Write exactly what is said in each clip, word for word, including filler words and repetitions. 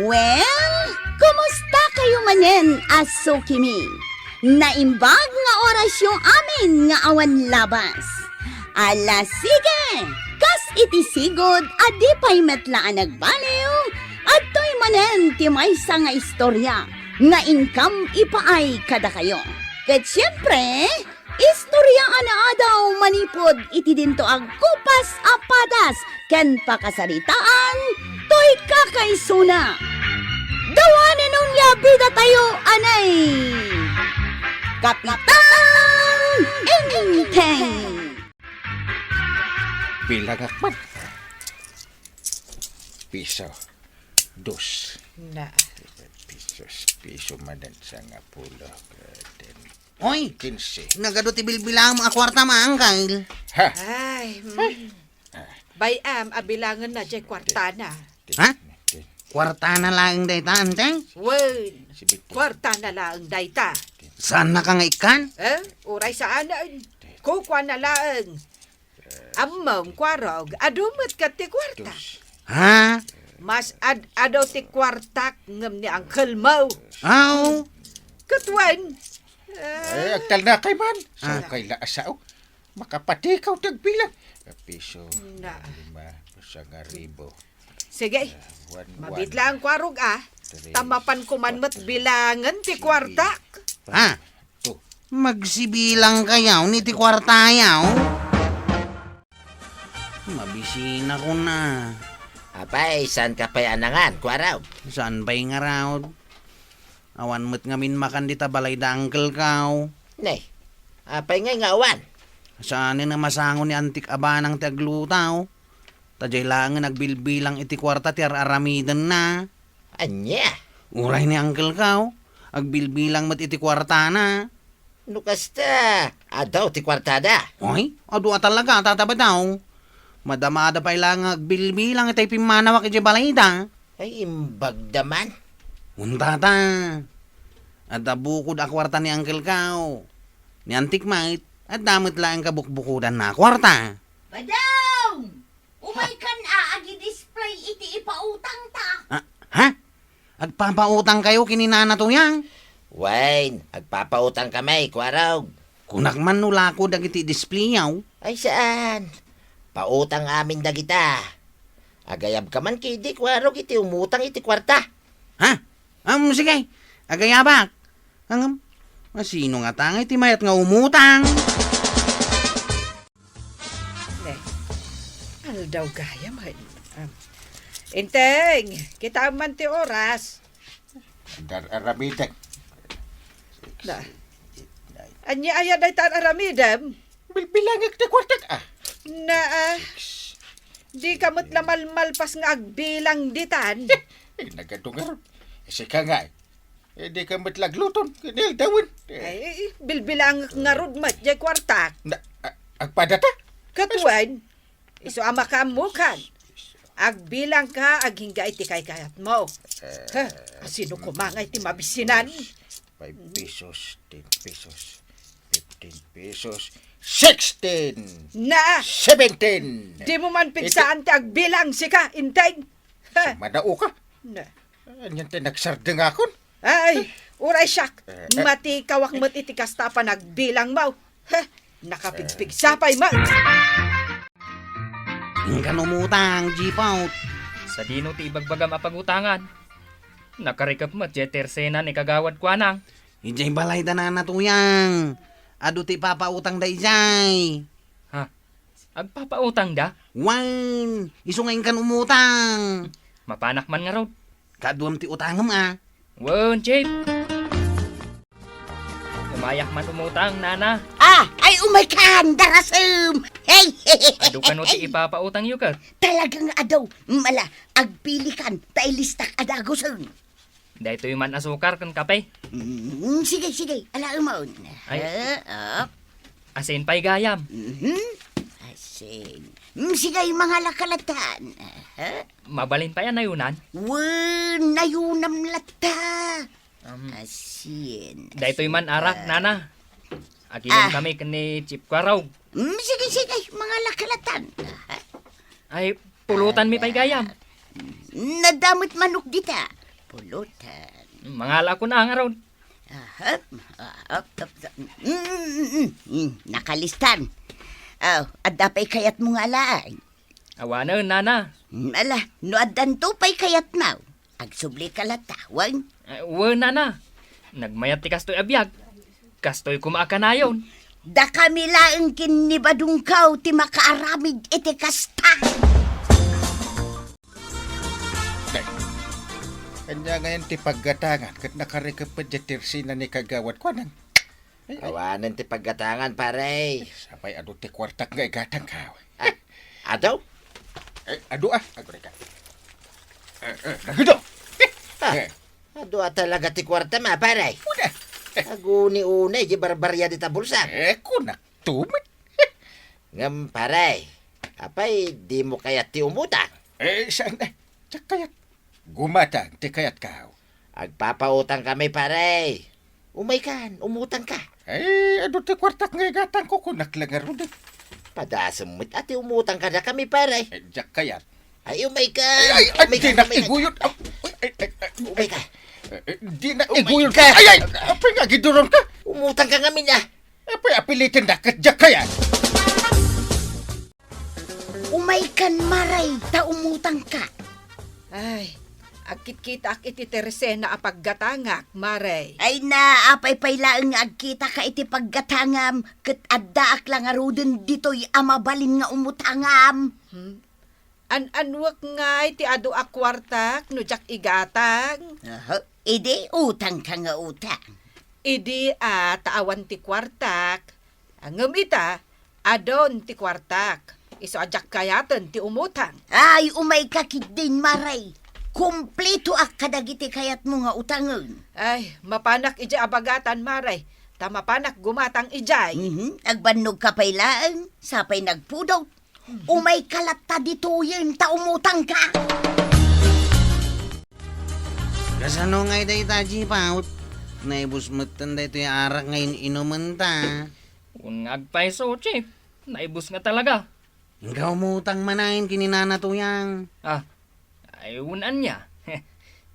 Well, kumusta kayo manen a sukimi? Naimbag nga orasyo amin nga awan labas. Ala sige, kas iti sigud a di pay met la a nagbaliw, adtoy manen ti maysa nga istorya nga inkam ipaay kadakayo. Ket siempre, istorya a naadaw manipud iti dinto a gupas a padas ken pakasaritaan toy kakaisuna. Dawanen unay a bidatayo, anay! Kapitan Enteng! Bilangak man. Piso. Dos. Na. Pisos, piso manen sangapulo. Oy! Kinse. Nagadu ti bilbilang mo a kwarta, Uncle. Ha? Ay, mm. Bay-am a bilangen na jay kwartana. Ha? Kwartana laeng dayta, Enteng? Wen, kwartana laeng dayta. Saannaka nga ikkan? Eh, uray saanen. Kukuana laeng. Ammom, Kuarog, adu met ket ti kwarta. Ha? Mas ad-adu ti kwartak ngem ni Uncle mo. Aw. Ket wen. Eh, agtalnakay man. Ah. Sao kay la a sao? Makapatikaw ti agbilang. Piso, na. Lima, sangaribo. Sige. Ah, one, one. Mabitlaang Kuarog, ah. Three, ta mapanko man met four, bilangen ti six, kwartak. Ha? Two. Magsibilangkayaw ni ti kwartayaw? Mabisinakon a. Apay, saanka pay a nangan, Kuarog? Saan pay ngarud? Awan met ngamin makan dita balay da Uncle-kaw. Ne, apay ngay nga awan? Saanen a masango ni Antik a banang ti aglutaw. Ta jay laengen agbilbilang iti kuarta ti ar-aramidenna. Ania? Uray ni Uncle-kaw, agbilbilang met iti kuartana. No kasta, adu ti kuartada. Ay, adu a talaga, Tata Badaw. Madamada pay laeng nga agbilbilang itay pimmanawak idiay balayda. Ay, imbagda man. Wen, Tata. Adda bukod a kuarta ni Uncle-kaw. Ni Antik met, adda met laeng kabukbukodanna a kuarta. Badaw! Umaykan a agidisplay iti ipautangta. Ah, ha? Agpapautangkayo ken ni Nana Tuyang? Wen, agpapautangkami, Kuarog. Kunak man no lako dagiti displayaw. Ay, saan. Pautang amin dagita. Agayabka man ketdi, Kuarog, iti umutang iti kuarta. Ha? Am, sige. Agayabak. Ngem, asino ngata ngay ti mayat nga umutang? Ne, aldaw gayam, ay. Am. Enteng, kitaem man ti oras. Dar-aramidek. Na. Ania aya dayta ar-aramidem? Bilbilangek ti kuartak, ah. Na, ah. Dika met la malmalpas nga agbilang ditan. Eh, nagadu ngarud. Eh, sika nga, eh. Eh, dika met la agluton, ken ni aldawen. Eh. Ay, eh, bilbilangek ngarud met jay kuartak. Na, a-, agpadata? Ket wen, isu a makaammokan. Agbilangka agingga iti kaykayatmo. Eh, ha, asino koma nga iti mabisinan? Five pesos, ten pesos, fifteen pesos, sixteen! Na! Seventeen! Dimo man pigsaan ti agbilang, sika, Enteng. Ha? Sumanao ka. Na. Anian ti nagsardengakon? Ay, uray siak. Eh, eh. Matikawak met iti kasta a panagbilangmo. Heh, nakapigpigsa pay met. Inkan umutang, Jipot. Sadino ti ibagbagam a pagutangan? Nakarikep met jay tersena ni Kagawad Kuanang. Idiay balay da Nana Tuyang. Adu ti ipapautangda idiay. Ha? Agpapautangda? Wen, isu nga inkan umutang. Mapanak man ngarud. Kaduam ti utangem, a. Wen, Chief. Umayak man umutang, Nana. Ah, ay, umaykan, darasem. Hey, hey, hey, hey, adu kano ti ipapautangyo, ket? Talaga nga adu. Mala, agpilikan, ta ilistak a dagusen. Daytoy man asukar ken kape. Mm, sige, sige. Alaemon. Ay. Ah, ah. Asin pay gayam. Mhm. Asin. Mm, sige, mangala ka latta. Aha. Mabalin pay a nayunan? Wen, nayunam latta. Um, asin. Daytoy man arak, nana. Aginom kami ken ni Chief Kuarog. Mm, sige, sige, mangala ka latta. Aha. Ay, pulutanmi pay gayam. Nadamot manok dita. Pulutan. Mangala ako na ngarud. Ahap, ahap, ahap. Mm, mm, mm, mm. Nakalistan. Oh, adda pay kayatmo nga alaen? Awanen, nana. Mm, ala, no addanto pay kayatmo, agsubli ka latta, wen? Eh, wen, nana. Nagmayat ti kastoy a biag. Kastoy koma a kanayon. Dakami laeng ken ni Badongko ti makaaramid iti kasta. Ania ngayen ti paggatangan ket nakarikep met diay tersena ni kagawad, kuanang. Ay, ay. Awanen ti paggatangan, pare. Sapay adu ti kuartak nga igatangko. Ah, adu? Eh, adu, ah. Agurayka. Eh, eh, nagido. Ah, eh. Adu a talaga ti kuartam, pare. Una. Aguni unay, di barbaria dita bulsa. Eh, kunak tumet. Ngem, pare, apay, dimo kayat ti umutang? Eh, saan, eh? Diak kayat. Gumatang ti kayatko. Agpapautang kami, pare. Umaykan, umutang ka. Ay, adu ti kuartak nga igatangko, kunak la ngarud. Padasem met a ti umutang ka da kami, pare. Eh, diak kayat. Ay, umaykan. Ay, ay, ay, umaykan, dinak iguyod. Ay, ay, ay, ay, umaykan. Eh, eh, dinak iguyod. Ay, ay, apay nga agiduronka? Umutang ka ngamin, ah. Apay, apiliten da, ket diak kayat. Umaykan, Mare, ta umutang ka. Ay, agkitkitaak iti tersena a paggatangak, Mare. Ay na, apay pay laeng nga agkitaka iti paggatangam, ket addaak la ngaruden ditoy a mabalin nga umutangam. Hmm? An-anuek ngay ti adu a kuartak no diak igatang? Aha, idi utang ka nga utang. Idi a ta awan ti kuartak, ngem ita, adun ti kuartak, isu a diak kayaten ti umutang. Ay, umayka ketdin, Mare. Kumpletoak kadagiti kayatmo nga utangen. Ay, mapanak idiay abagatan, Mare, ta mapanak gumatang idiay. Mhm, agbannogka pay laeng, sapay nagpudot. Umayka latta ditoyen ta umutangka. Kasano ngay dayta, Jipaw? Naibus metten daytoy arak nga in-inumenta. Wen nga agpayso, Chief. Naibus nga talaga. Inka umutang manen ken ni Nana Tuyang. Ah, ay, wen ania.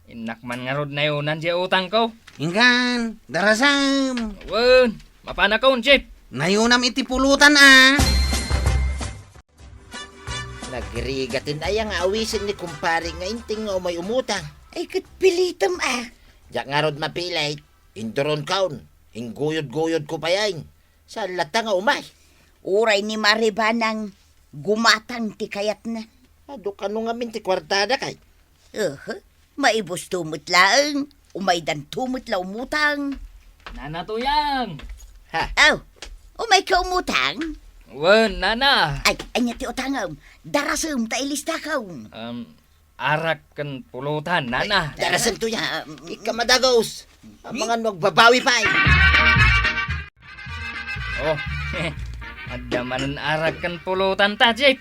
Innak man ngarud nayunan diay utangko. Inkan, darasem. Wen, mapanakon, Chief. Nayunam iti pulutan, a. Nagrigaten aya nga awisen ni kumpare nga inteng nga umay umutang? Ay, ket pilitem, a. Diak ngarud mapilit. Induronkon, ingguyodguyodko payen. Saan latta nga umay? Uray ni Mare Banang gumatang ti kayatna. Adu kano ngamin ti kuartada kay? Aha, maibusto met laeng. Umaydanto met la umutang. Nana Tuyang! Ha? Aw, umayka umutang? Wen, nana. Ay, ania ti utangem? Darasem ta ilistakon. Um, arak ken pulutan, nana. Ay, darasem, Tuyang. Ah, mm. Ika madagos. Amangan no agbabawi pay. Oh, adda manen arak ken pulutan ta, Chief.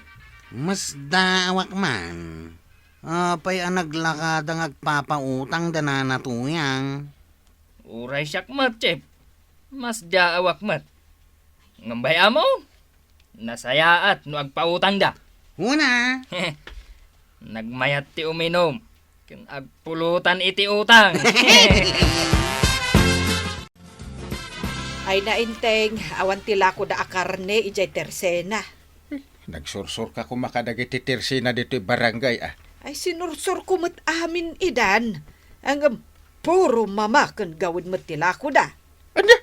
Masdaawak man. Apay a naglakada nga agpapautang da Nana Tuyang? Uray siak met, Chief. Masdaawak met. Ngem bay-am, nasayaat no agpautangda. Una. Nagmayat ti uminum ken agpulutan iti utang. Ay na, inteng, awan ti lakoda a karne idiay tersena. Eh, nagsursurka koma kadagiti tersena ditoy barangay, a. Ay, sinursurko met amin idan. Ngem puro mama ken gawid met ti lakoda. Ania?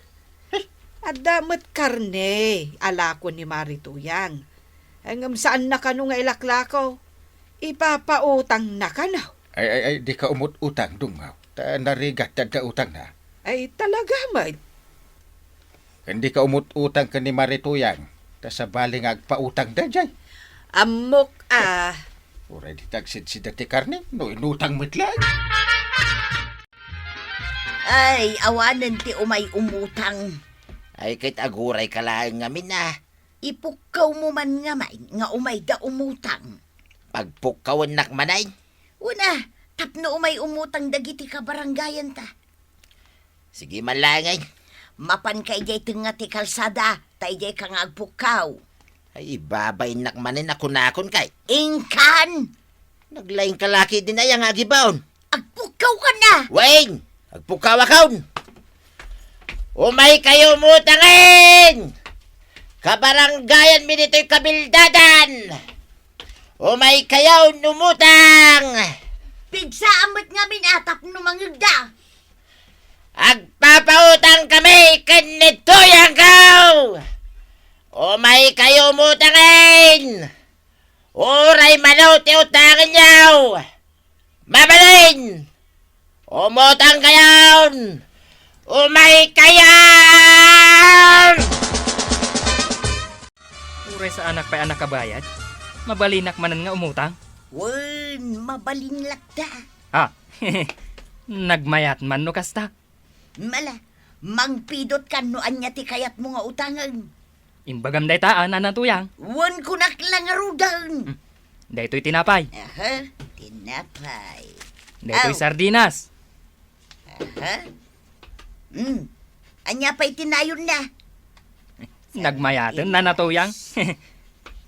Ay. Adda met karne a lako ni Mare Tuyang. Ngem saanna kano nga ilaklako. Ipapautangna kano. Ay, ay, ay, dika umut-utang, Dunggaw. Ta narigat ti adda utangna. Ay, talaga met. Ken dika umut-utang ken ni Mare Tuyang, ta sabali nga agpautangda diay. Ammok, a. Uray dita agsidsida ti karne, no inutang met laeng. Ay, awanen ti umay umutang. Ay, ket agurayka laeng ngamin, a. Ipukkawmo man ngamin nga umayda umutang. Pagpukkawennak manen? Una, tapno umay umutang dagiti kabarangayanta. Sige man laeng, ay. Mapanka idiay tengnga ti kalsada, ta idiayka nga agpukkaw. Ay, ibabainnak manen a kunakon kay. Inkan! Naglaingka la ketdin aya nga agibaon? Agpukkaw! Tukan na! Wen, agpukawakon! Umay kayo umutangen! Kabarangayanmi ditoy kabildadan! Umay kayo umutang! Pigsa a met ngamin a tapno mangegda. Agpapautang kami ken ni Tuyang ko! Umay kayo umutangen! Uray mano ti utangenyo! Mabalin! Umutang kayon! Umay kayon! Uray saanak pay a nakabayad, mabalinak manen nga umutang? Wen, mabalin latta. Ah, nagmayat man no kasta. Mala, mangpidot kan no ania ti kayatmo nga utangen. Imbagam dayta, a, Nana Tuyang. Wen, kunak la ngaruden. Hmm. Daytoy tinapay. Aha, tinapay. Daytoy sardinas. Aha. Hmm. Ania pay ti nayonna? Nagmayaten, Nana Tuyang.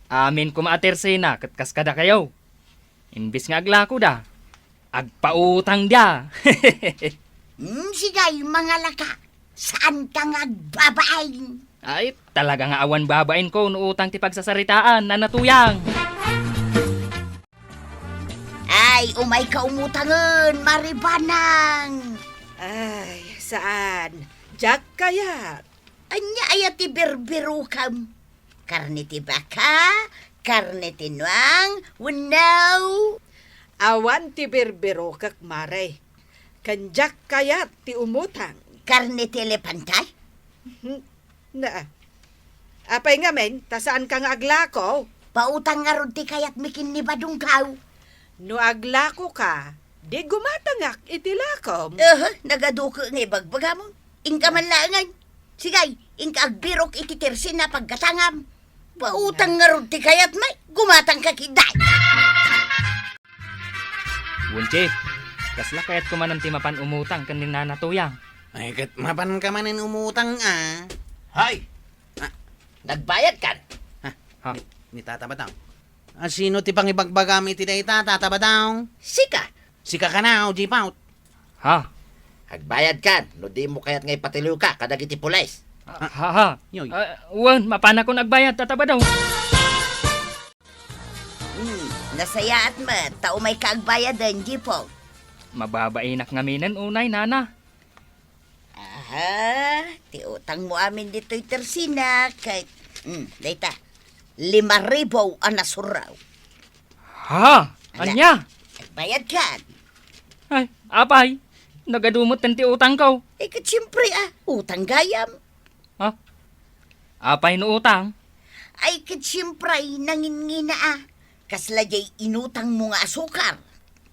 Amin koma a tersina ket kas kadakayo. Imbes nga aglakoda, agpautangda. Hmm, sige, mangalaka. Saanka nga agbabain. Ay, talaga nga awan babainko no utang ti pagsasaritaan, Nana Tuyang. Ay, umayka umutangen, Maribanang. Ay, saan? Diak kayat. Ania aya ti birbirokem? Karne ti baka, karne ti nuang, wenno? Awan ti birbirokek, Mare. Ken diak kayat ti umutang. Karne ti elepante? Na, apay ngamin, ta saanka nga aglako? Pautang ngarud ti kayatmi ken ni Badongko. No aglakoka, di gumatangak iti lakom. Aha, nagaduke nga ibagbagam. Inka man laengen. Sige, inka agbirok iti tersina paggatangam. Pautang ngarud ti kayatmi, gumatangka ketdi. Wen, Chief, kasla kayatko manen ti mapan umutang ken ni Nana Tuyang. Ay, ket mapanka manen umutang, a. Hay! Ah. Nagbayadkan? Ha? Ha? Ni, ni Tata Badong. A, sino ti pangibagbagam iti dayta, Tata Badong? Sika. Sika kano, Jipot? Ha? Agbayadkan, no dimo kayat nga ipatiliwka kadagiti pulis. Ha, ha. Yoy. Ah, wen, mapanakon agbayad, Tata Badong. Hmm, nasayaat met, ta umayka agbayaden, Jipot. Mababainak ngaminen unay, Nana. Aha, ti utangmo amin ditoy tersina, ket, hmm, dayta, lima ribu a nasurraw. Ha? Ala, ania? Agbayadkan. Ay, apay, nagadu met ti utangko. Eh, ket siempre, a, utang gayam. Ha? Apay no utang? Ay, ket siempre, nangingina, a. Kasla jay inutangmo nga asukar?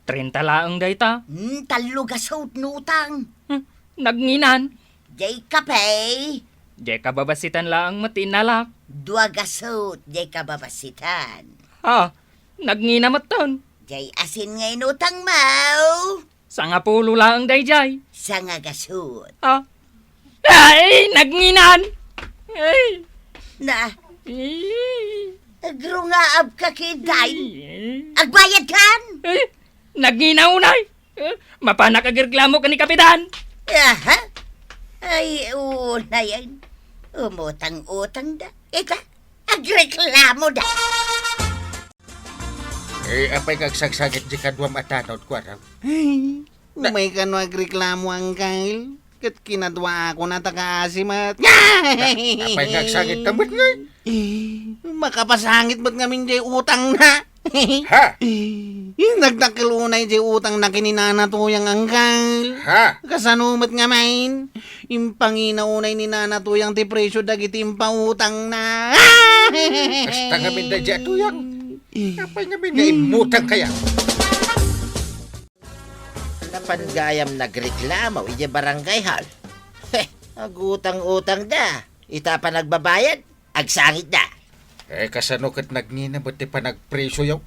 Trenta laeng dayta. Hmm, tallo gasut no utang. Hmm, nanginam. Jay kape? Jay kababasitan laeng met ti innalak. Dua gasut, jay kababasitan. Ha? Nanginam metten. Jay asin nga inutangmo? Sangapulo laeng dayjay. Sangagasut. Ah. Ay, nanginam! Ay. Na. Ay. Agrungaabka ketdi. Ay. Agbayadkan? Ay, nanginam unay. Eh, mapanak agreklamo ken ni Kapitan. Aha. Ay, unayen. Umutang-utangda. Ita, agreklamoda. Eh, apay nga agsagsangit di kaduam a tanod, kuarang? Ay, na- umayka no agreklamo, Angkel. Ket kinaduaakon a ta kaasi met. Na, apay nga agsangit ta met ngay? Makapasangit met ngamin jay utangna. Ha? Nagdakkel unay jay utangna ken ni Nana Tuyang, Angkel. Ha? Kasano met ngamin? Impangina unay ni Nana Tuyang ti presio dagiti impautangna. Kasta ngamin da jay a Tuyang. Apay ngamin nga immutang kaya? Napan gayam nagreklamo idiay barangay hall. Heh, agutang-utangda. Ita a panagbabayad, agsangitda. Eh, kasano ket nangina met ti panagpresioyo?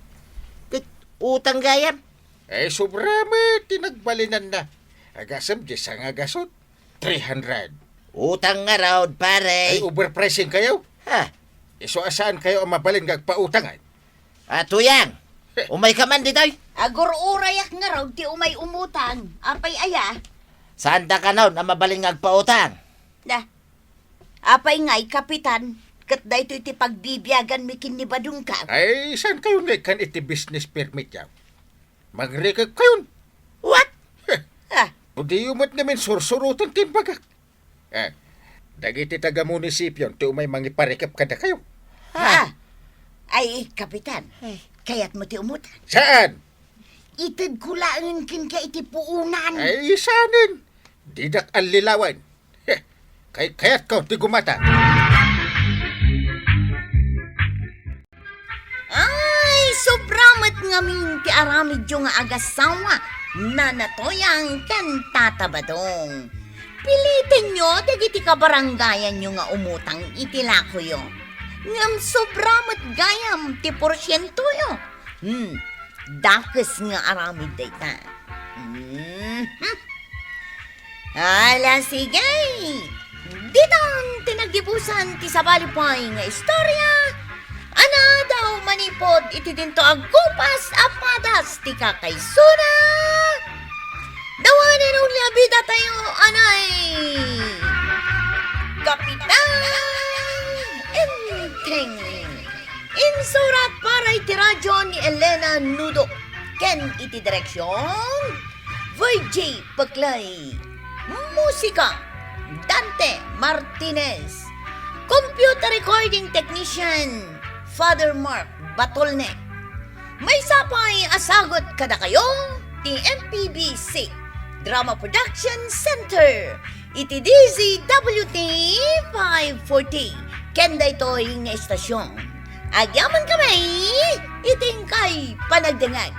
Ket utang gayam. Eh, sobra met ti nagbalinanna. Agasem diay sangagasut. Three hundred. Utang ngarud, pare. Ay, overpricing kayo? Ha? Isu a saan kayo a mabalin nga agpautangan? A, Tuyang, umayka man ditoy. Agur-urayak ngarud ti umay umutang. Apay aya? Saanda kanon a mabalin nga agpautang? Da. Apay ngay, Kapitan, ket daytoy ti pagbibiaganmi ken ni Badongkang? Ay, saan kayon nga ikkan iti business permit yaw? Magrikep kayon. What? Heh. Ah. Pwede met ngamin sursuroten ti imbagak. Eh, dagiti taga-munisipyo ti umay mangiparikep kadakayo. Ha? Ay, Kapitan, Ay. Kayatmo ti umutang? Saan? Itedko laeng kenka iti puonan. Ay, saanen? Didak allilawen. Heh, kay kayatko ti gumata. Ay, sobra met ngamin ti aramidyo nga agasawa, Nana Toyang ken Tata Badong. Pilitenyo dagiti kabarangayanyo nga umutang iti lakoyo. Ngem sobra met gayam ti porsientoyo. Hmm, dakes nga aramid dayta. Mhm. Ala, sige. Ditan ti naggibusan ti sabali pay nga istorya. Anadaw manipud iti dinto a gupas a padas ti kakaisuna. Dawanen uli a bidatayo, anay Kapitan Enteng. Insurat para iti radyo ni Elena Nudo ken iti direksyon, Virgie Peclay. Musika, Dante Martinez. Computer recording technician, Father Mark Batolne. Maysa pay a sagut kadakayo ti M P B C Drama Production Center iti D Z W T five forty ken daytoy nga istasyon. Agyaman kami iti inkay panagdengngeg.